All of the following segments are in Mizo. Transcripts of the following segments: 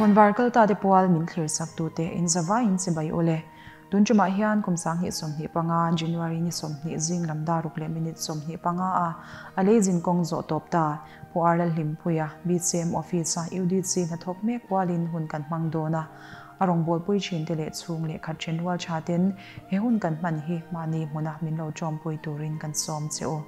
Khawnvar kalta te pual min thlir sak tute in zavaiin chibai ule. Tun tumah hian kum 2025 January ni 20 zing lam dar ruk leh minute 25 a a lei zin kawng zawh tawp ta Pu Ar Lalhlimpuia BCM Office a UDC hnathawk mek pualin hun kan hmang dawn a. A rawngbawlpui thin te leh chhung leh khat then rual tha ten he hun kan hman hi mahni hmuna min lo tawmpui turin kan sawm che u.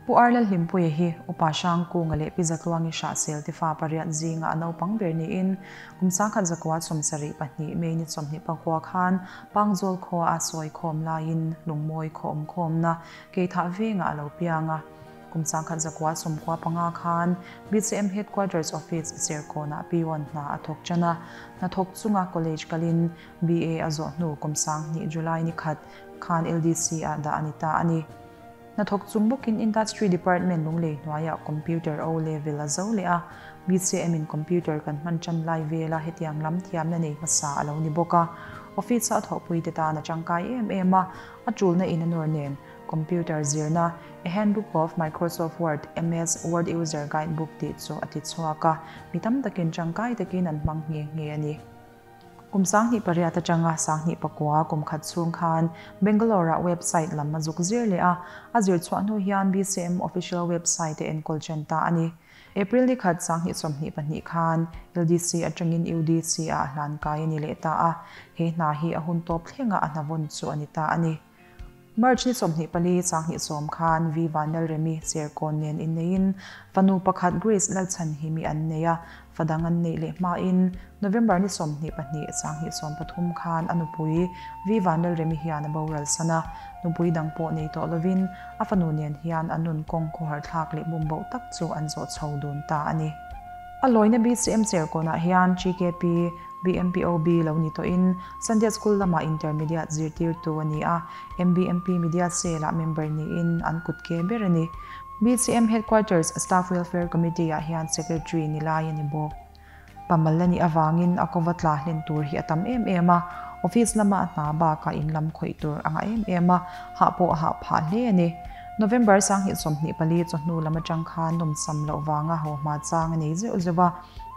Pu Ar Lalhlimpuia hi Upa Hrangkunga leh Pi Zatluangi Hrahsel te fa pariat zinga a naupang ber niin kum 1972 May ni 24 khan Pangzawl khua a sawi khawm laiin Lungmawi khaw awm khawmna Keithah vengah a lo piang a. Kum 1995 khan BCM Headquarters Office Serkawnah peon hna a thawk tan a. Hnathawk chunga college kalin BA a zawh hnu kum 2000 July ni khat khan LDC ah dah a ni ta a ni. Hnathawk chung bawkin Industry Department lunglei hnuaiah Computer O Level a zo leh a. BCM in computer kan hman tan lai vela hetiang lam thiamna nei hmasa a lo ni bawk a. Office a thawhpui te tan a tangkai em em a, a tulna in a nawr nen. Computer zirna, A Handbook of Microsoft Word, MS Word User Guide Book tih chu a ti chhuak a, mi tam takin tangkai takin an hmang nghe nghe a ni. Kum 2008 atanga 2009 kum khat chhung khan Bangalore-ah website lam a zuk zir leh a, a zir chhuah hnu hian BCM official website a enkawl chen ta a ni. April ni khat 2022 khan LDC atangin UDC-ah a hlan kai a ni leh ta a, he hna hi a hun tawp thlenga a hnavawn chu a ni ta a ni. March ni 24 2010 khan V Vanlalremi Serkawn nen inneiin fanu pakhat Grace Lalchhanhimi an nei a, fadang an neih leh hmain November ni 22 2013 khan a nupui V Vanlalremi hian a boral san a, nupui dang pawh nei tawh lovin a fanu nen hian an nun kawng khawhar thlak leh bumboh tak chu an zawh chho dun ta a ni. A lawina BCM Serkawnah hian GKP BMPOB lo ni tawhin Sunday School lamah Intermediate zirtirtu a ni a, MBMP Media Cell-ah member niin an kut ke ber a ni. BCM Headquarters Staff Welfare Committee-ah hian Secretary ni lai a ni bawk. Pamal a nih avangin a kova tla hlen tur hi a tam em em a, office lama a hna bakah in lam khawih tur a ngah em em a, hah pawh a hah phah hle a ni. November 2024 chawhnu lam atang khan nawmsam loh vanga haw hma chang a nei zeuh zeuh a,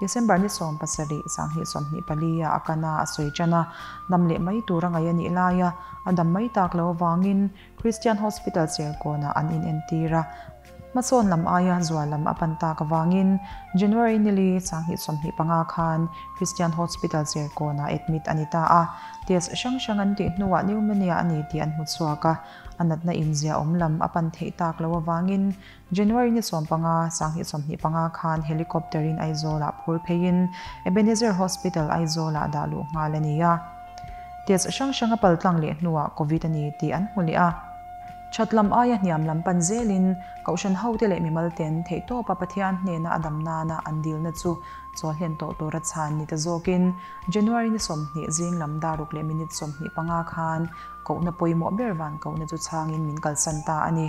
December ni 17, 2024 a a kana a sawi tan a, dam leh mai tur a ngaih a nih laia a dam mai tak lo avangin Christian Hospital Serkawnah an inentir a. Hmasawn lam aia zual lam a pan tak avangin January nili 2025 khan Christian Hospital Serkawnah admit a ni ta a. Test hrang hrang an tih hnuah pneumonia a ni tih an hmu chhuak a, a natna inziahawm lam a pan theih tak lo avangin January ni 15, 2025 khan helicopter in Aizawl-ah phur pheiin Ebenezer Hospital Aizawl-ah dah luh nghal a ni a. Test hrang hrang a paltlang leh hnuah Covid a ni tih an hmu leh a. That lam aia hniam lam pan zelin Kohhran hote leh mimal ten theihtawpa Pathian hnena a dam nana an dilna chu chaw hlen tawh tura chhan ni ta zawkin January ni 20 zing lam dar ruk leh minute 25 khan kohna pawimawh ber van kohna chu chhangin min kalsan ta a ni.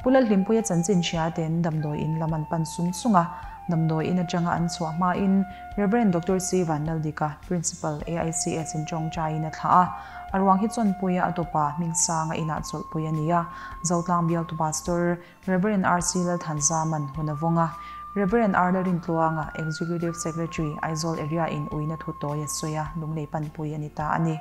Pu Lalhlimpuia chanchin hria ten damdawi in lam an pan sung sung a, damdawi in atanga an chhuah hmain Rev. Doctor C Vanlaldika, Principal, AICS in tawngtaiin a thlah a, a ruang hi chawnpuia a tawpa Hmingsanga inah chawlhpui a ni a, Zotlang bialtu Pastor Rev. RC Lalthanzaman hun a vawng a, Rev. R Lalrintluanga, Executive Secretary, Aizawl Area in uina thu tawi a sawi a, lunglei panpui a ni ta a ni.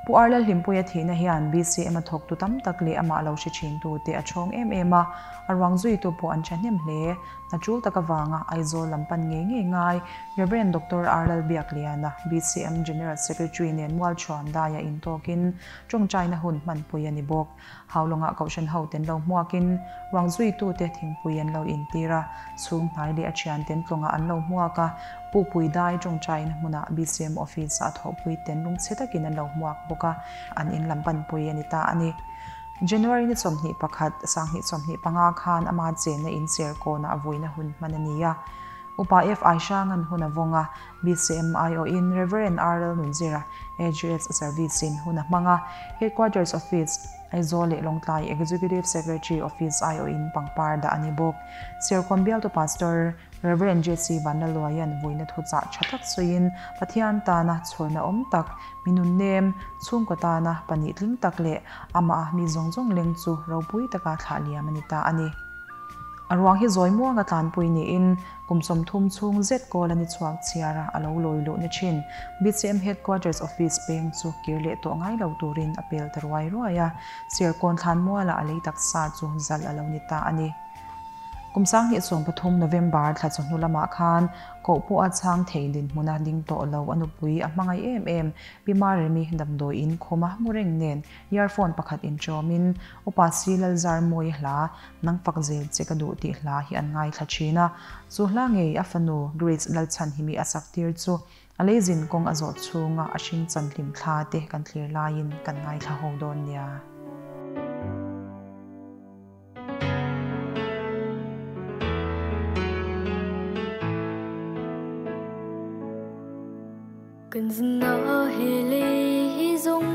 Pu Ar Lalhlimpuia thihna hian BCM a thawktu tam tak leh amah lo hre thintu te a chhawng em em a, a ruang zuitu pawh an thahnem hle. Hna tul tak avanga Aizawl lam pan ngei ngei ngai Rev. Doctor Ar Lalbiakliana, BCM General Secretary nen Mualthuam daia intawkin tawngtaina hun hmanpui a ni bawk. Haulawngah Kohhran ho ten lo hmuakin ruang zuitute thingpui an lo intir a, chhung hnai leh a thianten tlawngah an lo hmuak a, Pukpui dai tawngtaina hmunah BCM office ah thawhpui ten lungchhe takin an lo hmuak bawk a, an in lam panpui a ni ta a ni. January ni 21, 2025 khan ama chenna in Serkawnah vuina hun hman a ni a. Upa FI Hrangan hun a vawng a, BCM aiawhin Rev. RL Nunzira, AGS Service in hun a hmang a, Headquarters Office, Aizawl leh Lawngtlai Executive Secretary Office aiawhin pangpar dah a ni bawk. Serkawn bialtu Pastor, Rev. JC Vanlaluaian vuina thuchah tha tak sawiin Pathian tana chhawrna awm tak, mi nunnem, chhungkaw tana pahnih tling tak leh amah mi zawng zawng leng chu ropui taka thlah liam a ni ta a ni. A ruang hi zawi muanga tlanpui niin kum 30 chhung zet kawl a ni chhuak chhiar a, a lo lawi luh ni thin. BCM Headquarters Office peng chu kir leh tawh ngai lo turin a pel ta ruai ruai a, Serkawn thlanmualah a lei taksa chu zalh a lo ni ta a ni. Kum 2013 November thla chawhnu lamah khan koh pawh a chhang thei dinhmuna ding tawh lo a nupui a hmangaih em em Pi Maremi damdawi in khuma mu reng nen earphone pakhat inṭawmin Upa Si Lalzarmawia hla Nang fak zel che ka duh tih hla hi an ngaithla thin a, chu hla ngei a fanu Grace Lalchhanhimi a sak tir chu a leizin kawng a zawh chhunga a hring chanhlim thla te kan thlir laiin kan ngaithla ho dawn nia. Kan zina he lei hi zawng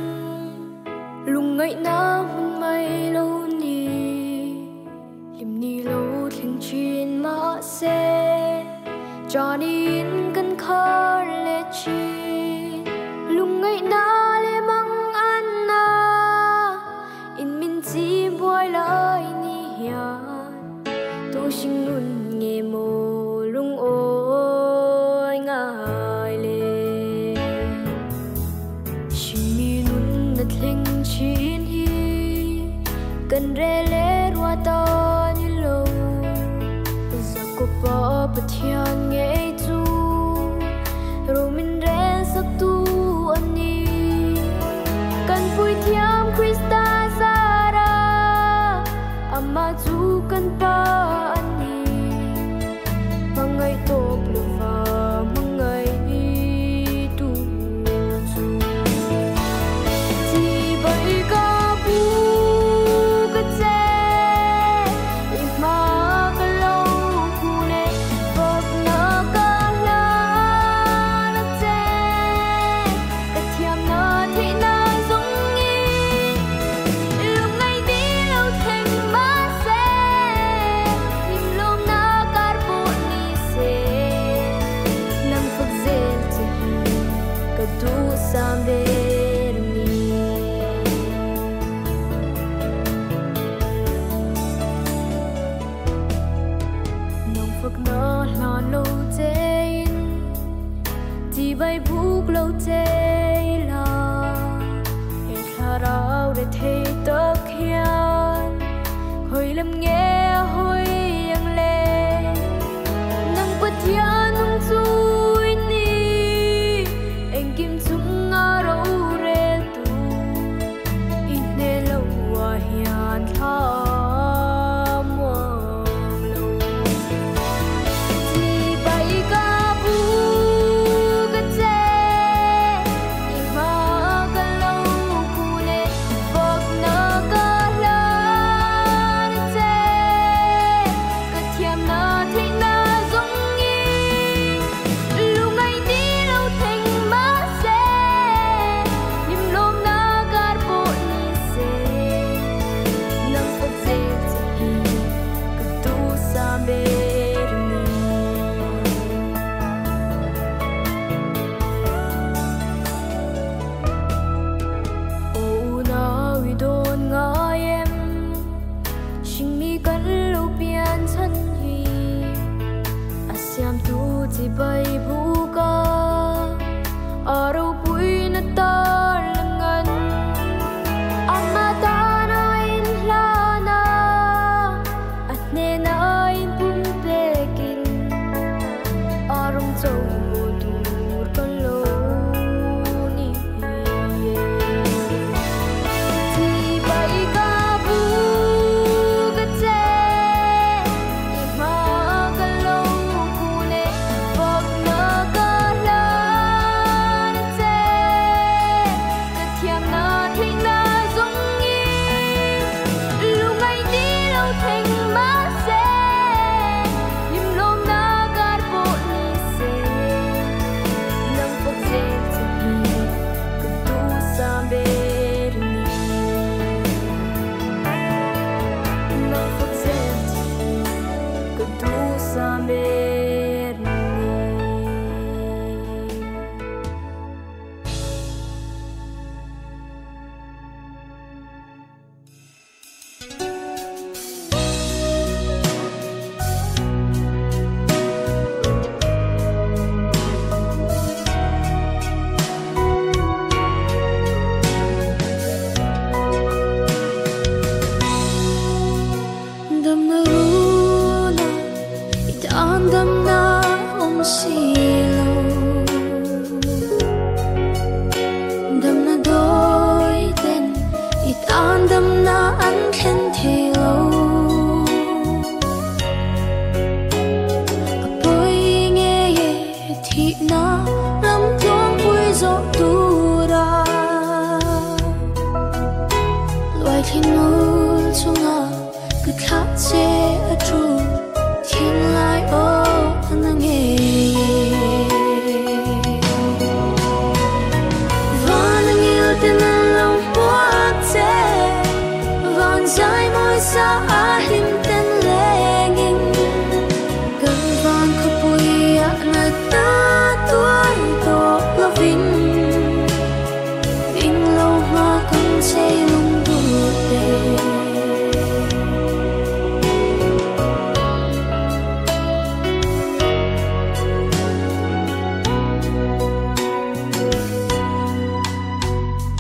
lungngaihna hmun mai lo ni, hlim ni lo thleng thin mahse chaniin kan khar leh thin. Lungngaihna leh mang anna in min chim buai lai ni hian tu hring nun nge maw lungawi ngai le. Hring mi nun na thleng thin hi kan re le rua ta ni lo, Jakoba Pathian ngei chu ro min rel sak tu an ni. Kan pui thiam Krista zara ama chu kan pa an ni, mangai tawp lova mangai tu chu. Chi bai ka bu ka che i ma ka lo ku le fak na ka hla na che ka thiam na thi na zong ngi lungai ni lo thleng ma se lim lom na kar pu ni se nang fak zel che hi ka du sam ber ni. Nang fak na hlan lo che in chi bai buk lo che la he thla rau re thei tak hian hoi lam nge hoi ang le. Nang Pathian nung chui ni eng kim chung a ro rel tu i hne lo wa hian thla muang lo. Chi bai ka bu ka che i ma ka lo ku le fak na ka hla na che ka thiam na thi na zong ngi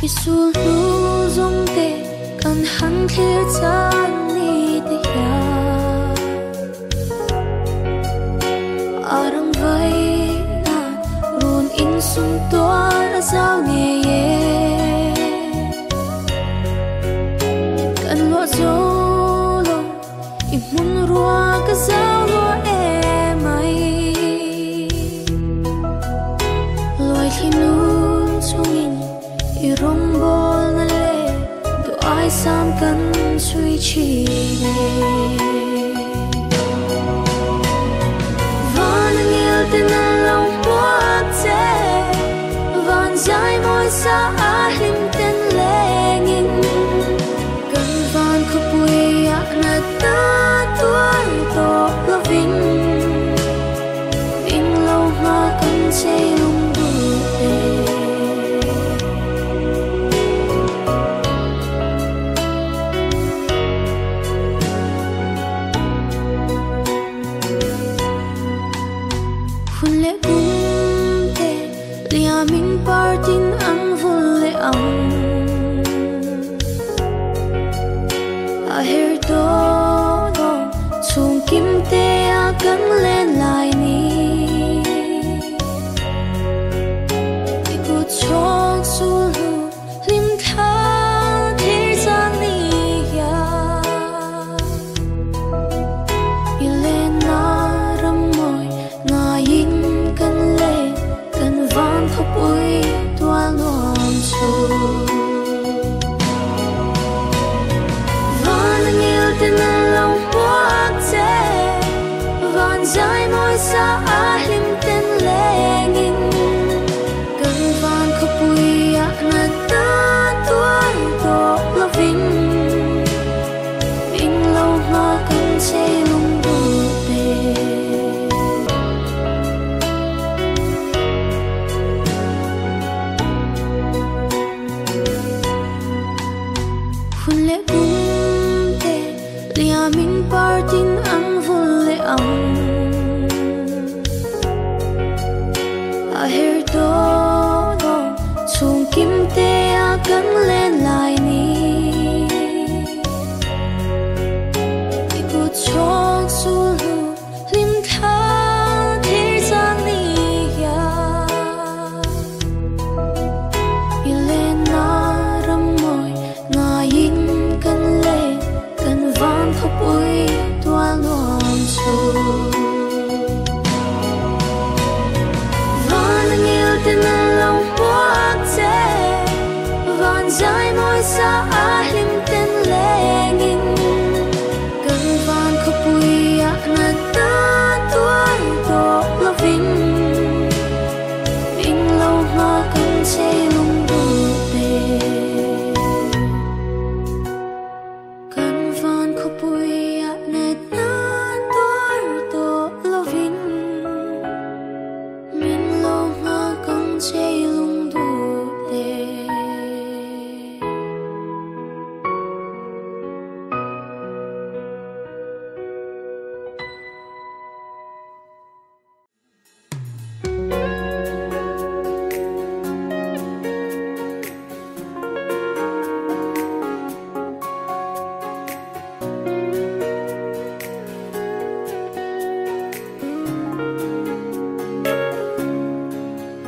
Isul nu zong te kan han thlir chan ni te hian Arang vai na run in sum tual a zau nge ye Kan lo zo lo i mun rua ka zau lo e mai Loi thi nun chungin i rong bol na le du ai sam kan sui chi ne Van ngil te na long buat che van zai moi sa a hlim ten lengin kan van khu pui a na ta tuar to loving in lo ma kan che lung du e Hun le kum te liamin partin ang vul le ang A her do do chung kim te a kan len lai ni Iku chok su lu lim tha thir chang ni ya Ilen na ram moi nga yin kan le kan van thop ui tua luam chu Van ngil te na long buak che van zai moi sa a hlim ten lengin kan van kho pui a na ta tuar to loving in lo ma kan che lung du te Hun le kum te liamin partin ang vul le ang A her do do chung kim te a kan len lai ni Iku chok su lu lim tha thir chang ni ya Ilen na ram moi nga yin kan le kan van thop ui tua luam chu Van ngil te na long buak che van zai moi sa a hlim ten lengin kan van kho pui a na ta tuar to loving in lo ma kan che lung du te Kan van kho pui a na ta tuar to loving min lo ma kan che lung du te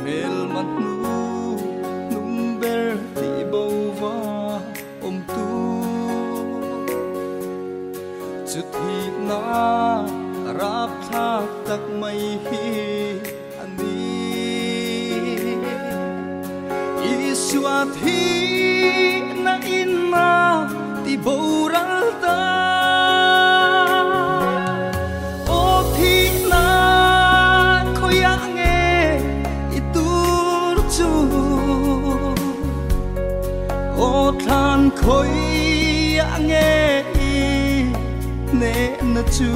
Mel man nu nung ber ti bo va om tu chu thi na rap tha tak mai hi ani Isua thi na in ma ti bo ral ta O thi na khoya nge itur chu O than khoya nge i ne na chu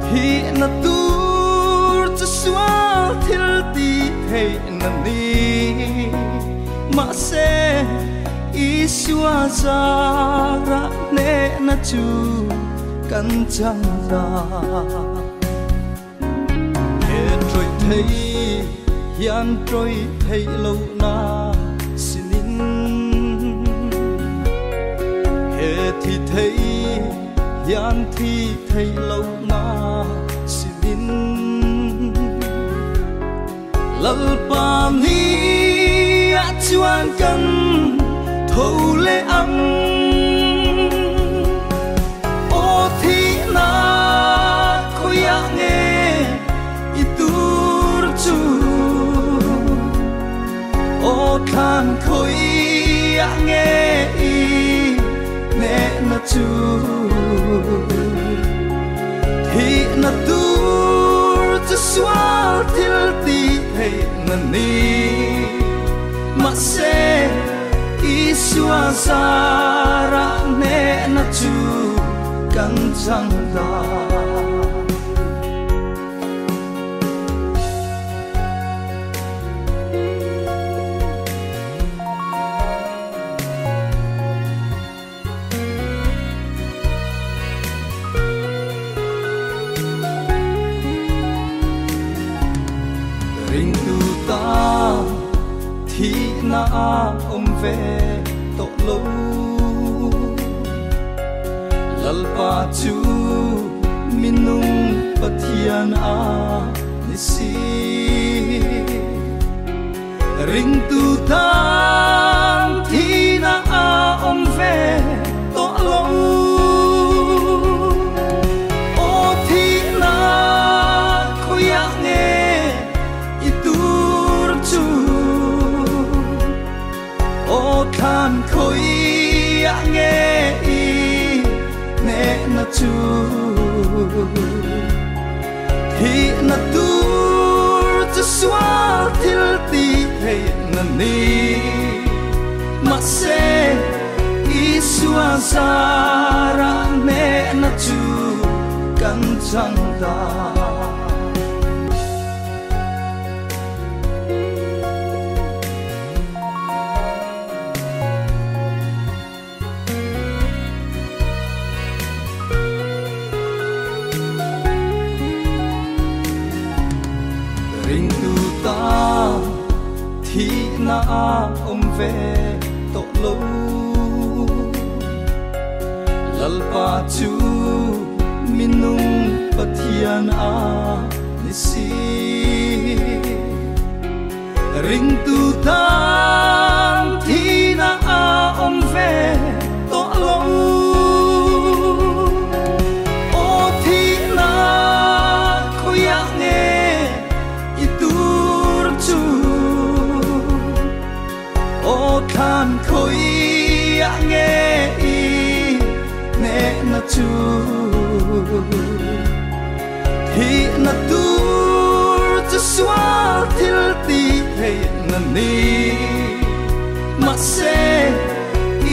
Thi na tur chu sual thil ti thei na ni Ma se Isua zara ne na chu kan chang ta He troi thei Hian trôi thei lo na sinin He thi thei hian thi thei lo na sinin Lalpa ni a chuan kan tho le ang O thi na khoya nge itur chu O than khoya nge i ne na chu Thi na tur chu sual thil ti thei na ni Ma se Isua zara ne na chu kan chang da Ring tu ta thi na om ve to lo Lalpa chu minung pathian a ni si Ring tu tan thi na a om ve to lo O thi na khoya nge itur chu O than khoya nge i ne na chu Thi na tur chu sual thil ti thei na ni Ma se Isua zara ne na chu kan chang da Ring tu ta thi na om ve to lo Lalpa chu minung pathian a ni si Ring tu tan thi na a om ve to lo O thi na khoya nge itur chu O than khoya nge i ne na chu Thi na tur chu sual thil ti thei na ni Ma se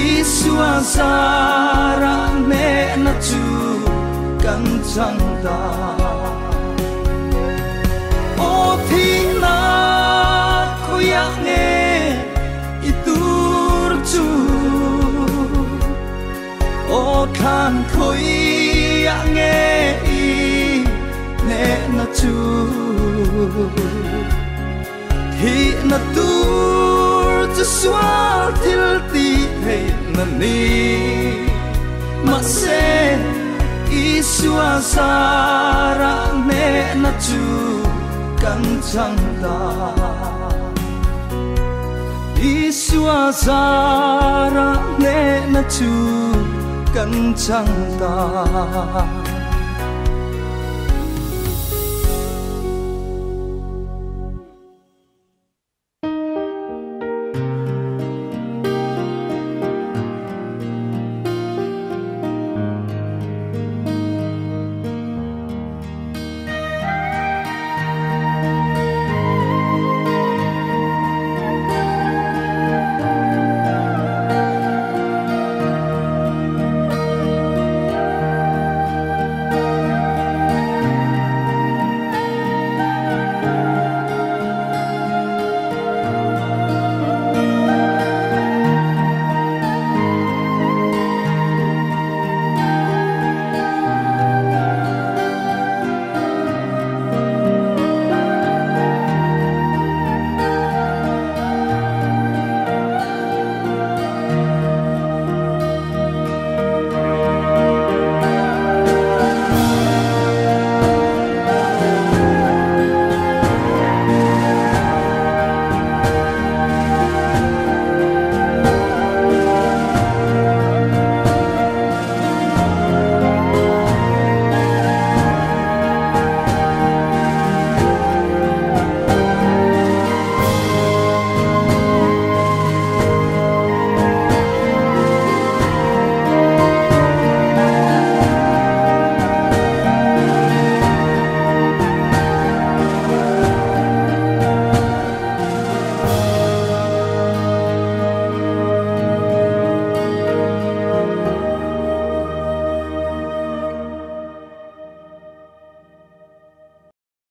Isua zara ne na chu kan chang da O thi na khoya nge itur chu O than khoya nge i ne na chu Thi na tur chu sual thil ti thei na ni Ma se Isua zara ne na chu kan chang da Isua zara ne na chu kan chang da.